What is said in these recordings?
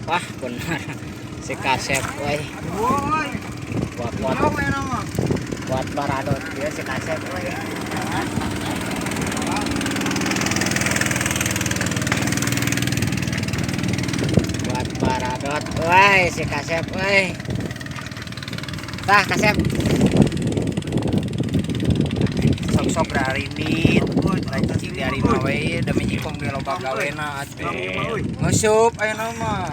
Wah, benar. Si kasep euy. Buat buat buat baradot dia si kasep euy. Buat baradot euy si kasep euy. Tah kasep. Sok-sok rarimit cicing di hari mah we da menyikong ge loba gawena atuh. Ngeusup ayeuna mah.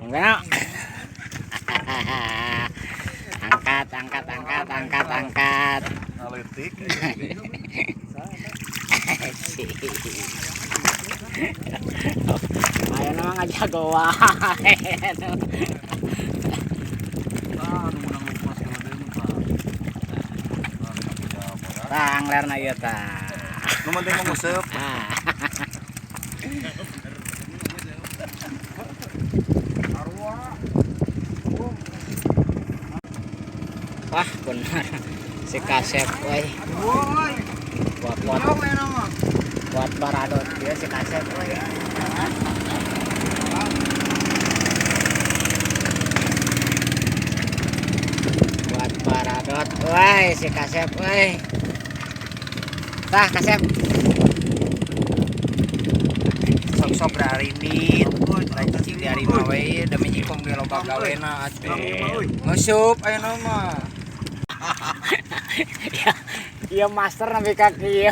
Enggak. Angkat, angkat, angkat, angkat, angkat. Ngaletik. Ayo nama ngajago wae. Ah, nu menang lupas kana deui mah tah. Tah anglerna ieu tah. Nu penting mah nguseup. Ah. Wah, benar. Si kasep euy. Buat buat buat baradot dia si kasep euy. Buat baradot euy si kasep euy. Tah kasep. Sok-sok rarimit cicing di hari mah we da menyikong ge loba gawena atuh. Ngeusup ayeuna mah. Ya, iya master nabi ka kieu.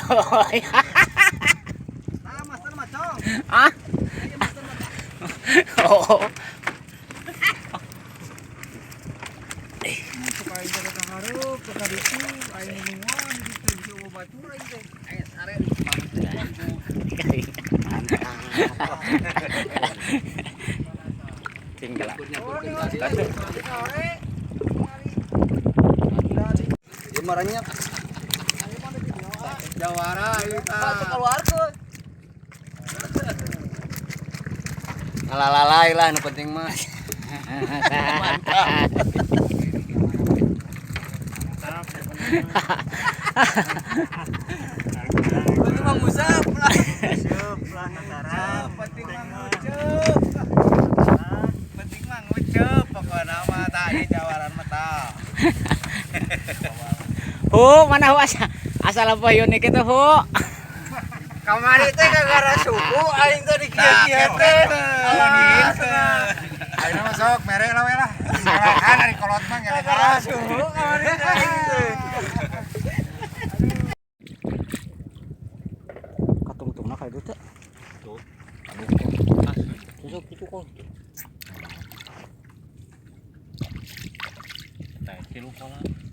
Nah, master mah cong. Ah? Oh. Supaya jaga kahareup, ka ditu, aing nungguan gitu bisa batur aing teh. Aing sare. Tinggal. Marahnya Jawara ieu tah. keluarkeun. Ngalalai lah nu penting mah. Mantap. Penting mah nguseup lah. Nguseup lah tataran. Penting mah nguceup. Penting mah nguceup pokona mah tah ieu jawaran mah tah. Hu, mana hu asa asal apa unik itu hu? Kamari teh gara suhu aing teh di kieu-kieu teh. Ayeuna mah sok mere lah we lah. Ngelehan ari kolot mah ngelehan. Gara suhu kamari teh aing teh. Tuh. Tusuk gitu kok. Teh tilu kolam.